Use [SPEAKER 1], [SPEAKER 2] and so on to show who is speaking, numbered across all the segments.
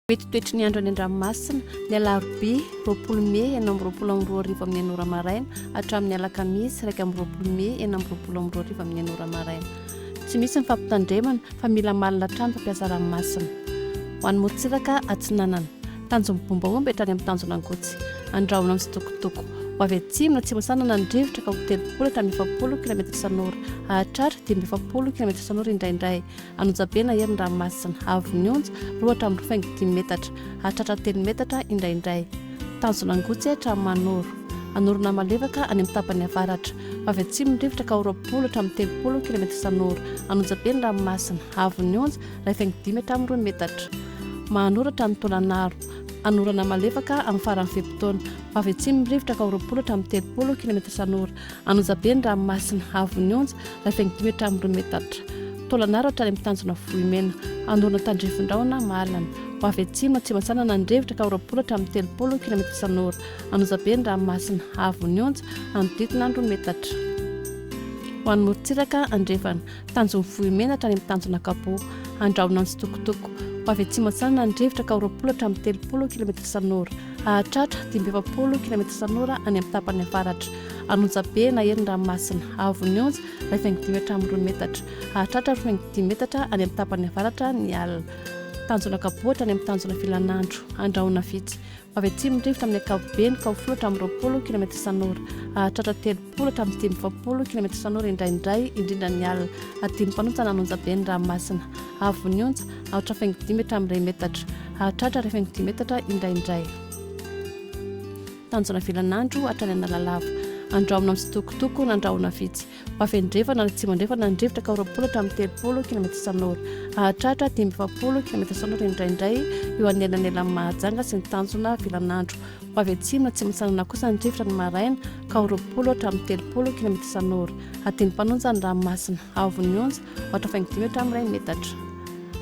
[SPEAKER 1] Mety toetry ny andro any an-dranomasina, ny alarobia 20 mey 2026 amin'ny enina ora maraina hatramin'ny alakamisy 21 mey 2026 amin'ny enina ora maraina. Tsy misy ny fampitandremana fa mila malina hatrany mpampiasa ranomasina. Ho an'ny morontsiraka atsinanana, tanjon'ny bombaomby hatrany amin'ny tanjon'Angotsy, Andrahona mitsitokotoko. Ho avy atsimo na atsimo atsinanana ny rivotra ka ho 30 hatramin'ny 40 kilaometatra isan'ora, hahatratra 45 kilaometatra isan'ora indraindray. An'Onjabe na hery ny ranomasina. Haavon'ny onja, 2 hatramin'ny 2 faingo dimy metatra. Hahatratra 3 metatra indraindray. Tanjona Angotsy hatramin'ny Manoro. Anorona malefaka any amin'ny tapany avaratra. Ho avy atsimo ny rivotra ka ho 20 hatramin'ny 30 kilometatra isan'ora. An'Onjabe ny ranomasina. Haavon'ny onja, 1 faingo dimy hatramin'ny 2 metatra. Mahanoro hatramin'ny Taolagnaro. Anorana malefaka amin'ny faran'ny fe-potoana. Ho avy atsimo ny rivotra ka ho 20 hatramin'ny 30 kilometatra isan'ora. An'Onjabe ny ranomasina. Haavon'ny onja, 1 faingo dimy hatramin'ny 2 metatra. Taolagnaro hatrany amin'ny tanjona Vohimena. Anorina tandrifin-drahona mahalana. Ho avy atsimo, atsimo atsinanana ny rivotra ka ho 20 hatramin'ny 30 kilometatra isan'ora. An'Onjabe ny ranomasina. Haavon'ny onja, hanodidina ny 2 metatra. Ho an'ny morontsiraka andrefana. Tanjon'ny Vohimena hatrany amin'ny tanjona Kapoho. Andrahona mitsitokotoko. Ho avy atsimo atsinanana ny rivotra ka ho 20 hatramin'ny 30 kilometatra isan'ora. Hahatratra 45 kilometatra isan'ora any amin'ny tapany avaratra. An'Onjabe na hery ny ranomasina. Haavon'ny onja, 1,5 hatramin'ny 2 metatra. Hahatratra 2,5 metatra any amin'ny tapany avaratra ny alina. Tanjona kapoaka any amin'ny tanjona filanandro. Andrahona vitsy. Ho avy atsimo ny rivotra amin'ny ankapobeny ka ho folo hatramin'ny 20 kilometatra isan'ora. Hahatratra 30 hatramin'ny 45 kilometatra isan'ora indraindray, indrindra ny alina. Hadino mpanontsana an'Onjabe ny ranomasina. Haavon'ny onja, 4,5 hatramin'ny 1 metatra. Hahatratra 1,5 metatra indraindray. Tanjona vilanandro hatrany Analalava. Andrahona mitsitokotoko na andrahona vitsy. Ho avy andrefana na atsimo andrefana ny rivotra ka ho 20 hatramin'ny 30 kilometatra isan'ora. Hahatratra 45 kilometatra isan'ora indraindray eo anelanelan'i Mahajanga sy ny tanjona vilanandro. Ho avy atsimo na atsimo atsinanana kosa ny rivotra ny maraina ka ho 20 hatramin'ny 30 kilometatra isan'ora. Hadino mpanonja ny ranomasina. Haavon'ny onja, ohatra faingo dimy hatramin'ny iray metatra.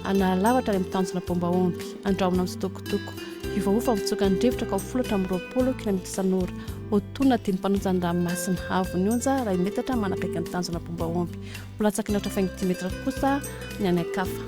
[SPEAKER 1] Analalava hatrany amin'ny tanjona bomba omby. Andrahona mitsitokotoko. Hiovaova mitsoka ny rivotra ka ho folo hatramin'ny 20 kilometatra isan'ora. Ho tonina dimy mpanonja ny ranomasina. Haavon'ny onja, iray metatra manakaiky ny tanjona bomba omby. Ho latsaky ny aotra faingo dimy metatra kosa ny any an-kafa.